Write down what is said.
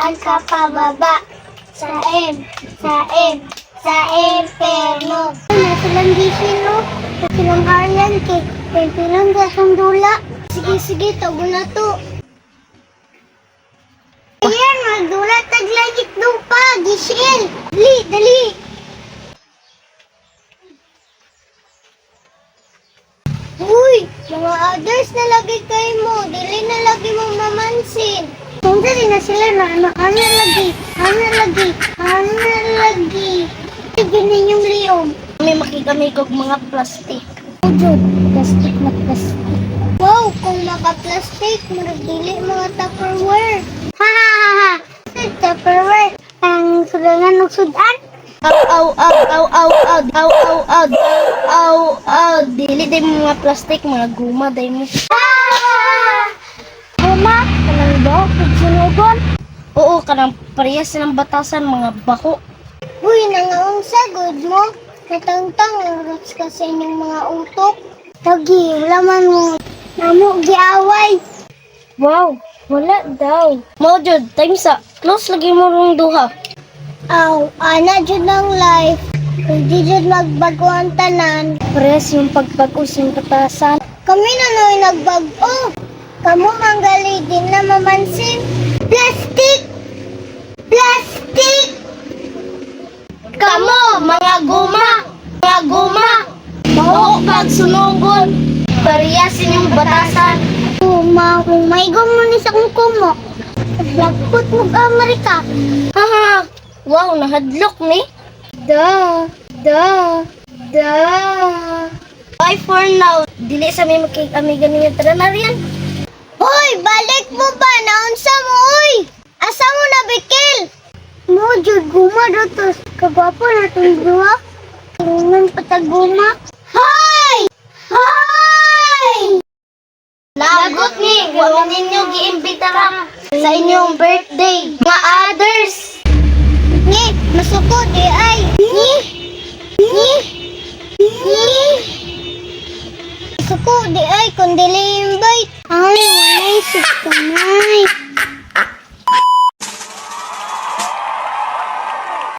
Saan ka pababa? Sa M, sa M, sa imperno. Na silang gisin, no? Na silang Aryan kay kay pilang gasong dula. Sige, sige, tago na to. Ayan, magdula taglangit lupa, gisil. Dali, dali. Uy, mga others na lagi kayo mo, dili na lagi mo mamansin. Kung dali na sila na ano, ano lagi, ano lagi, ano lagi. Sige ninyong liyom. May makikamig og mga plastic. Ujod, plastic na plastic. Wow, kung maka-plastic, murag dili mga Tupperware. Ha ha ha ha. Tupperware, ang sudangan og sudan. Aw aw aw aw aw aw aw aw aw aw aw, dili day mo mga plastic, mga guma day mo. Ah! Guma, kanang buhok ug sunugon. Oo, kanang parehas silang batasan, mga bako. Uy, nangaunsa good mo. Natangtang ang roots ka sa inyong mga utok. Tagi, wala man mo. Namo, giaway. Wow, wala daw. Mao jud, time sa close lagi mo rong duha. Aw, ana jud ang life. Hindi jud magbago ang tanan. Parehas yung pagpag-us yung batasan. Kami na no'y nagbago. Kamu manggali din na mamansin. Plastic! Plastic! Kamo, mga guma, mga guma. Mao pagsunugon. Parehas inyong batasan. Uma, umay mo ni sa kong kumo. Lagpot mo Amerika. Haha. Wow, nahadlok ni. Da, da, da. Bye for now. Dili sa may makikamigan ninyo. Tara na riyan. Hoy, balik mo ba? Naunsa mo, oy! Asa mo na, Bikil? Mo, jud, guma do to. Kagwapo na itong duha. Tingon pataguma. Hoy! Hoy! Lagot ni, wa ninyo giimbitara sa inyong birthday. Mga others. Ni, masuko di ay. Ni, ni, ni. Masuko di ay, kung dili invite. Ay, walay sukunay.